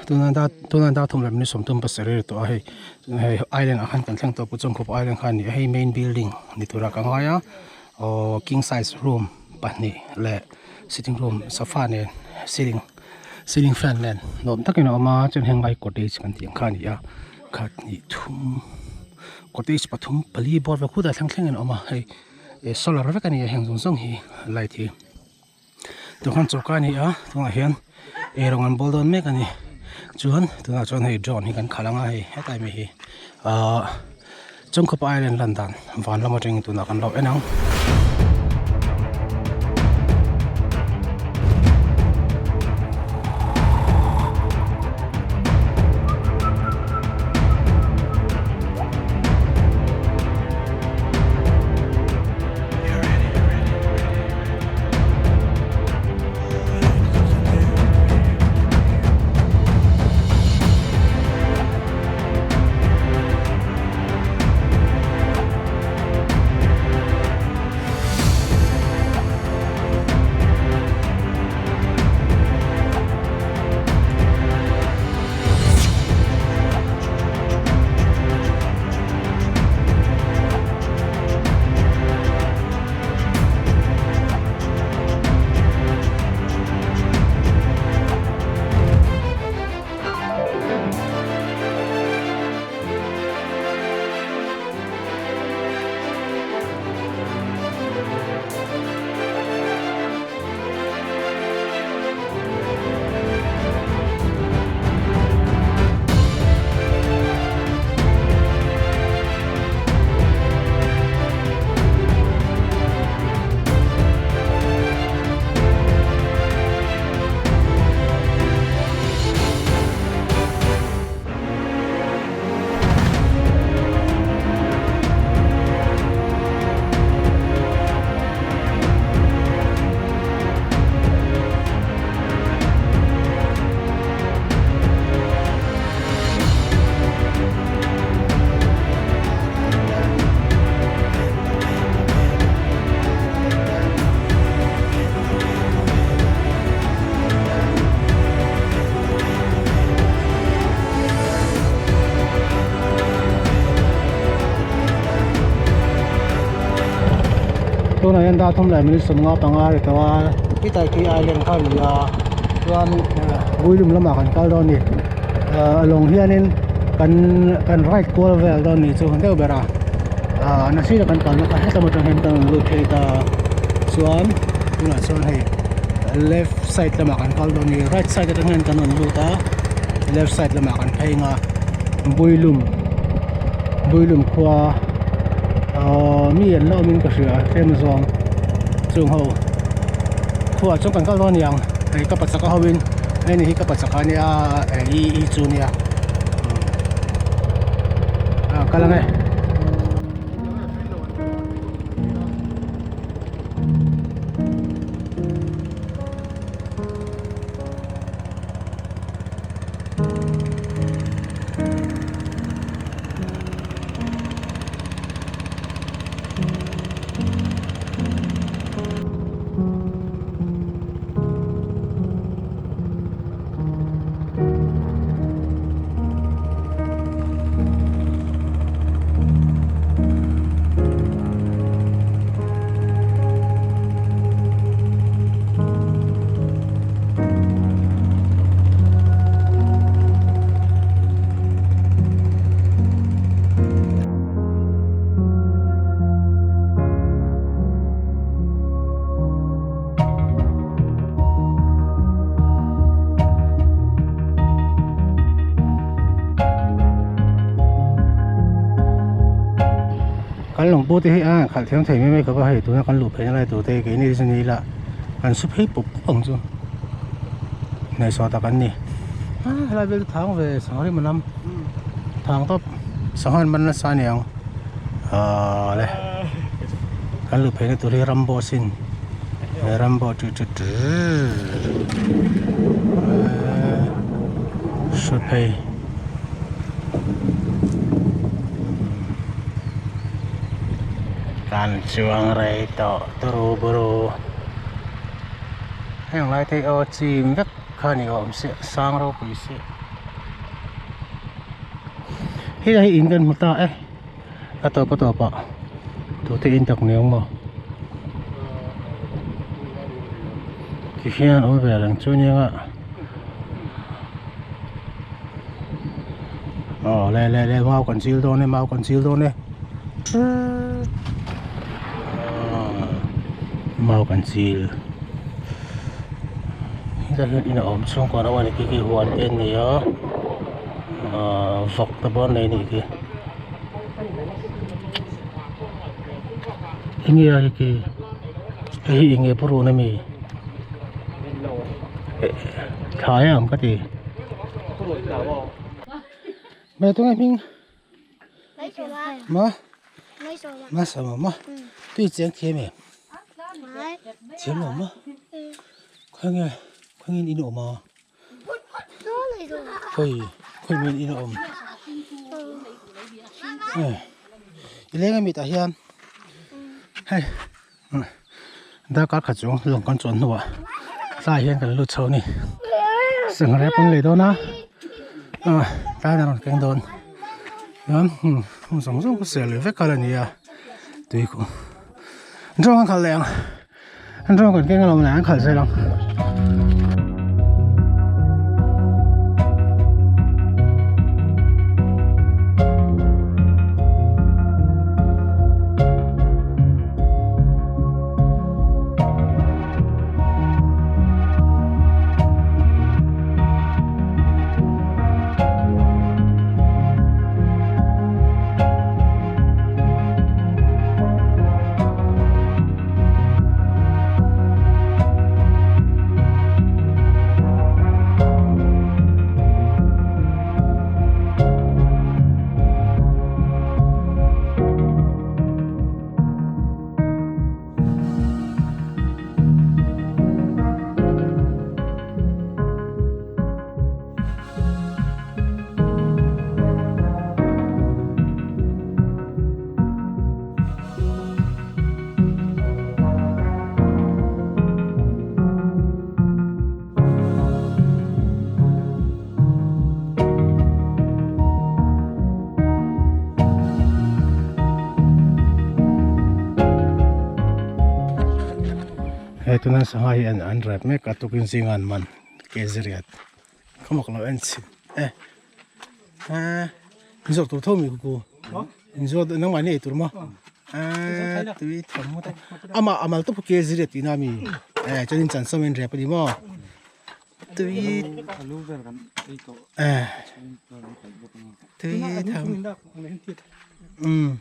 Tuna dar tuna dar thum leh minute sawmthum pasarih a ri tawh a hei hei island ah khan kan thleng tawh a Puchawngkhawp island kha a ni a hei main building ni tura ka ngai a aww king size room pahnih leh sitting room sofa nen ceiling ceiling fan nen nuam takin a awm a chuan heng lai cottage kan tih ang kha a ni a khat hnih thum cottage pathum pali bawr vel khutah thleng thlengin a awm a hei solar vek a ni a heng zawng zawng hi light hi. Tukhan choka a ni a tunah hian eirawng an bawl dawn mek a ni chuan tunah chuan hei drone hi kan khalh ang a hei hetlai mai hi ahh Chawngkhupa island lan dan van lam atangin tunah kan lo en ang. Tunah hian dar thum leh minute sawmnga panga a ri tawh a Itaiki island kha a ni a chuan Builum lamah kan kal dawn a ni ahh lawng hianin kan kan ride kual vel dawn a ni chu deuh ber a ahh nasir a kan kalna kha hetlem atang hian kan rawn lut thei ta chuan tunah chuan hei left side lamah kan kal dawn a ni right side atang hian kan rawn lut a left side lamah kan phei ang a Builum Builum khua ahh mi an la awmin ka hria tlem zawng chung ho khuaah chuan kan kal dawn a ni ang hei ka pachaka ho in hei ni hi ka pachaka ania i i chu nia ah kal ang e. Kan lawng pu te hi a khalh thiam thei mai mai khawp a hei tuna kan luh phei na lai tur te hi keini chu ni ila kan su phei pup pup ang chu hnaihsawh tak an ni a helai vel chu thang ve sangha rim a nam thang tawp sangha an man nasa a niang aaa le kan luh phei na tur hi rambo sin he rambo chu chu hrut phei. Kan chuang rei tawh turu buru heng lai te hi aw chim vek kha ni awm se sang ropui se helai hi in kan hmu ta e a tawp a tawp ah tute in tak ni ang maw ti hian awm ve reng chu nia nga. Aw le le le mau kan chil dawn e mau kan chil dawn e mau kan chil hetah hian in a awm chhungkaw reuh a ni khi khi huan te an nei a ahh vawk te pawh an nei a nih khi enge a hei khi hei hi enge purun ami. Thlai ang ka ti Mày tôi nghe mình mà mà sao mà mà tôi chén thiệt mày chén mà mà khoan nghe khoan nghe in ổm mà khơi khơi mình in ổm lên nghe mi ta hian hey Darkar khat chung lawng kan chuan hnuah tlaiah hian kan lut chho a ni sangha rep an lei dawn a ah tlaiin a rawn keng dawn chuan hmun zawng zawng chu sel leh vek kha la ni a tui khuh drone an khalh leh ang drone kan keng alawm le an khalh zel ang. Hei tuna sangha hi an an rep mek a tukin zinga an man keziriat khamak lo en chhin e a inzawrh tur tho mi ku inzawrh nangmah ni ei tur maw a tui tham ngawt a amah amal tawp keziriat tihna ami e chuanin chansawm in rep a ni maw. Tui eh tui tham umm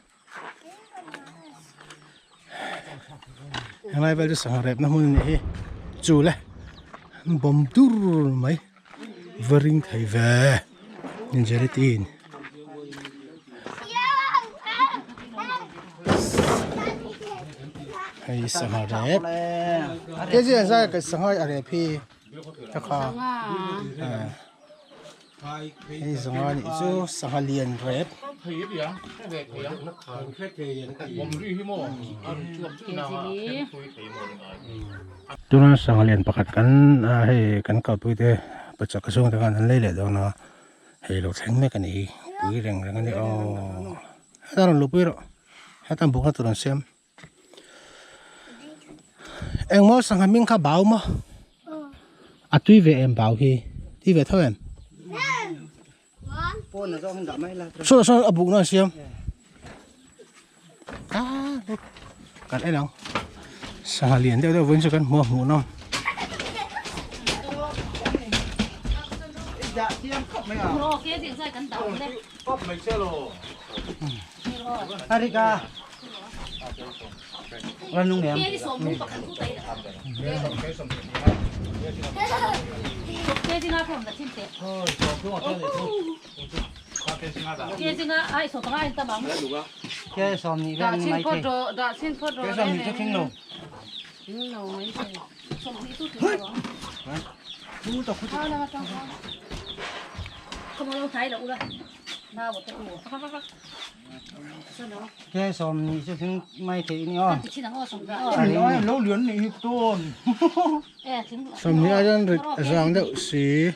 helai vel chu sangha repna hmun a nih hi chu le bawm dur mai va ring thei ve gelatin. Hei sangha rep kg an zai ka sangha a rep hi ta kha hei sangha nih chu sangha lian rep. Tuna sangha lian pakhat kan hei kan kalpui te pachak chhung te khan an lei leh dawn a. Hei lo thleng mek a ni hi pui reng reng a ni aw heta rawn luhpui rawh heta bukna tur an siam engmaw sangha hming kha bau maw a tui ve em bau hi tui ve tho em saw saw a bukna an siam kan en ang sangha lian deuh deuh vawiin chu kan hmu a hmuh nawm. Sawmhnih a hian rit zang deuh si.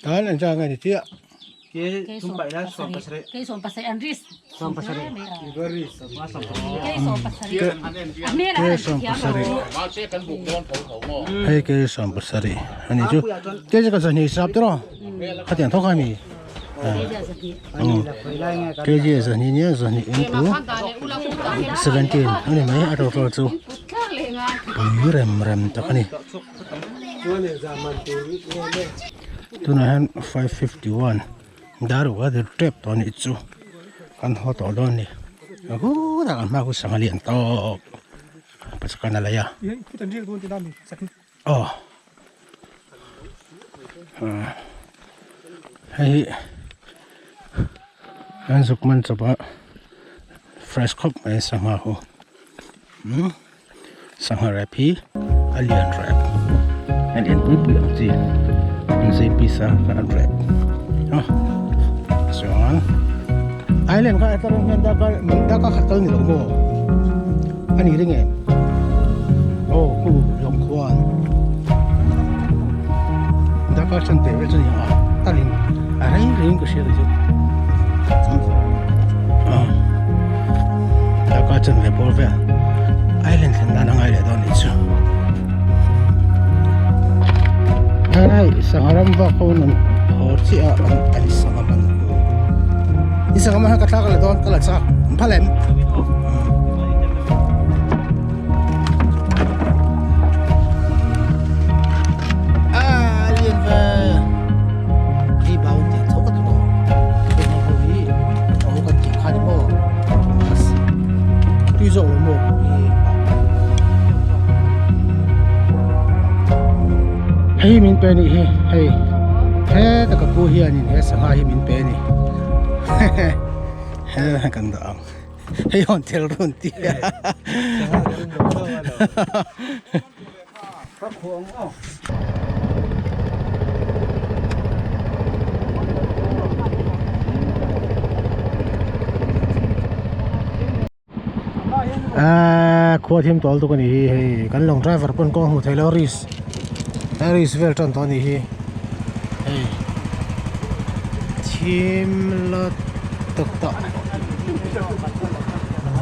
Tan an chang a ni chiah. Hei ke 70 ani chu ke ka zahnih sap tiraw khatiang thawk a mi kg zahnih nia zahnih into 17 ani mai a total chu pui rem rem tak ani tunah hian 551 dar uk a dir tep tawh anih chu kan haw tawh dawn a ni khutah kan hma khu sangha lian tawk pachakana lei a aw hei hi an zuk man chawp a fresh khawp mai sangha ho umm sangha rep hi a lian rep a lian pui pui ang chi an zei piece a an rep a chuan island kha aṭang hian darkar darkar khat kal ni lo maw a ni ring em aw khu lawng khuan darkar chan teh vel chu ni ang a talin a rei reng ka hria kei chu darkar chan ve bawr vel island thlen nan a ngai leh dawn anih chu hei sangha ram vak ho an haw chiah a an sangha man i sangha man kha ka thlak leh dawn ka la chak an phal em. Hei min pe anih hi hei heta ka pu hianin he sangha hi min pe a ni he kan dah ang hei hawn thil run ti a Aaa khua thim tawl tuk a ni hi hei kan lawng driver pawn kawng hmu thei lo risk risk vel tan tawh a ni hi hei thim la tuk tawh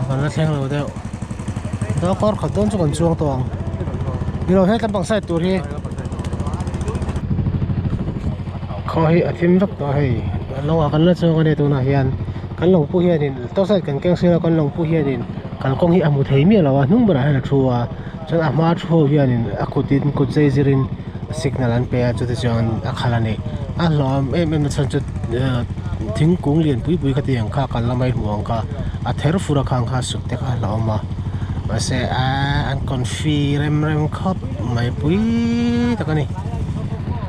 kan la thleng lo deuh darkar khat dawn chu kan chuang tawh ang ni lo hetlai bang side tur hi khaw hi a thim vek tawh a hei lawngah kan la chuang a ni tunah hian. Kan lawng pawh hianin tawsite kan keng sir a kan lawng pawh hianin kalkawng hi a hmu thei miah lo a hnung berah hian a thu a chuan a hma thu ho hianin a kutin kut zai zirin signal an pe a chuti chuan a khalh a ni a hlauhawm em em na chhan chu thingkung lian pui pui kha tiang kha kal lamah i hmu ang kha a ther fur a khang kha suk te kha a hlauhawm a mahse aaa an confi rem rem khawp mai pui tak a ni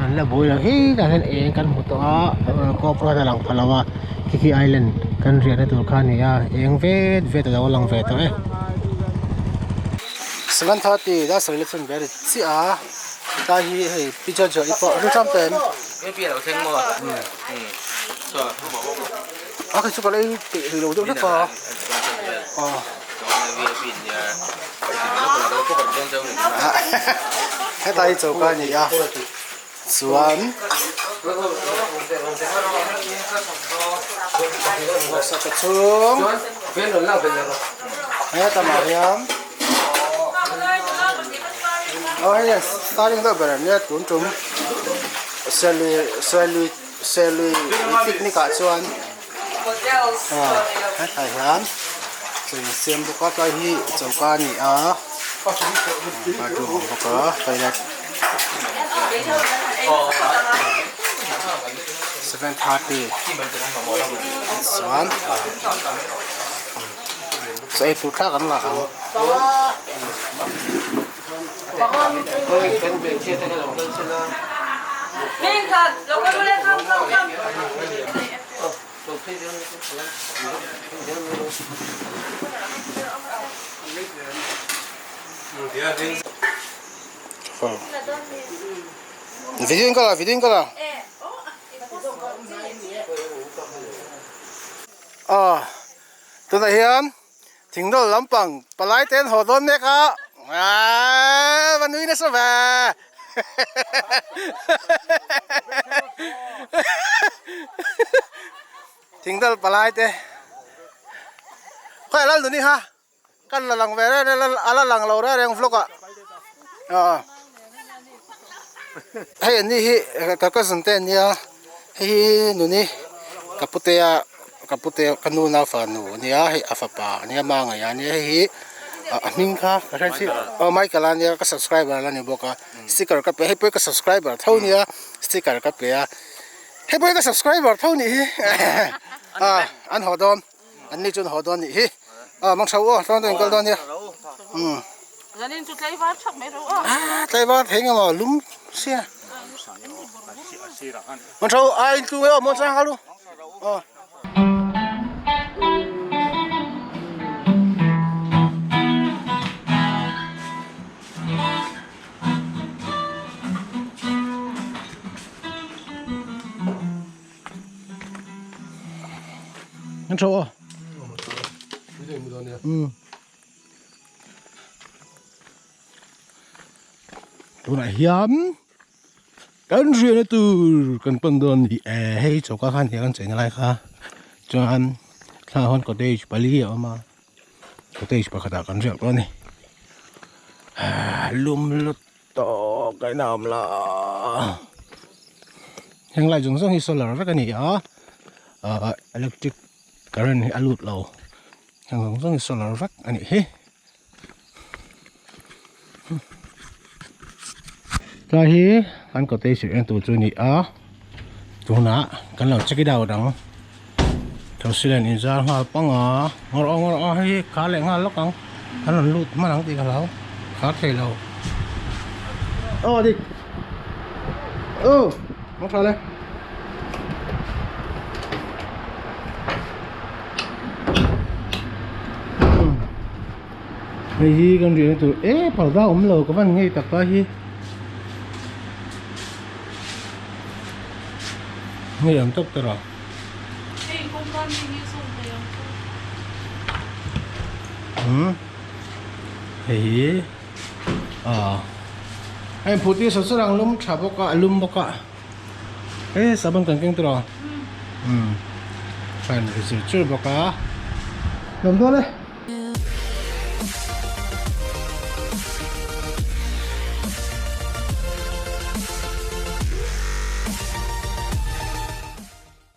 an la buai lo hi tah hian eng kan hmu tawh a cobra a lang pha lo a. Khi khi island kan riahna tur kha a ni a eng vet vet a lo lang ve tawh e. 7:30 dar sarih la chhun ve a ri chiah a tlai hi hei pi chuan chuan i pawh rilṭam tawh em? A khi chu ka la ei peih rih lo deuh hlek a aw. Heta hi choka a ni a chuan saka chhung hetamah hian aw hei starting deuh ber ania tun tum serlui serlui serlui picnic ah chuan aw hetah hian chaw in siam bawk a tlai hi choka a ni a bathroom a awm bawk a toilet 7:30 chuan chaw ei tur thlak an la ang. Video in kal a video in kal a aw tunah hian thingdawl lampang palai te an haw dawn mek a aaa va nui nasa ve thingdawl palai te khawiah lal nuni kha. Kan la lang ve reng reng a la lang lo reng reng vlog ah aw hei an ni hi ka cousin te an nia hei hi nuni ka putea ka putea ka nu nau fanu a nia hei a fapa a nia mangaih a nia hei hi a hming kha ka hre chiah aw Michael a nia ka subscriber la ni bawk a sticker ka pe hei pawh hi ka subscriber tho nia sticker ka pe a hei pawh hi ka subscriber tho nih hi a an haw dawn. An ni chuan haw dawn nih hi. A mang tha u aw, tluang deuhin kal dawn nia. Umm. Zanin chu tlaivar thak mai ro aw. Ah, tlaivar thei nga maw lum sia. Mang tha u, a in tlu nge aw, maw chang kal u. Aw. An tho aw. Um. Tunah hian kan riahna tur kan pan dawn ni e hei choka khan hian kan cheina lai kha chuan thla hawn cottage pali a awm a cottage pakhatah kan riak dawn a ni lum lut tawk a inawm lo heng lai zawng zawng hi solar vek a ni a ahh electric current hi a lut lo heng zawng zawng hi solar vek a nih hi tlai hi kan cottage en tur chu a ni a tunah kan lo check it out ang thosilen inzar nghal pang a ngawr aw ngawr aw hei hi khar leh nghal lawk ang an rawn lut hman ang tih ka hlau khar thei lo aw dik aw mang tha le hei hi kan riahna tur e parda awm lo ka van ngei tak lai hi ngei ang tawp tawh a. Hei hi ah hei phuti saw saw ang lum tha bawk a a lum bawk a he sabun kan keng tur a umm fan ri chur chur bawk a nuam dawn e.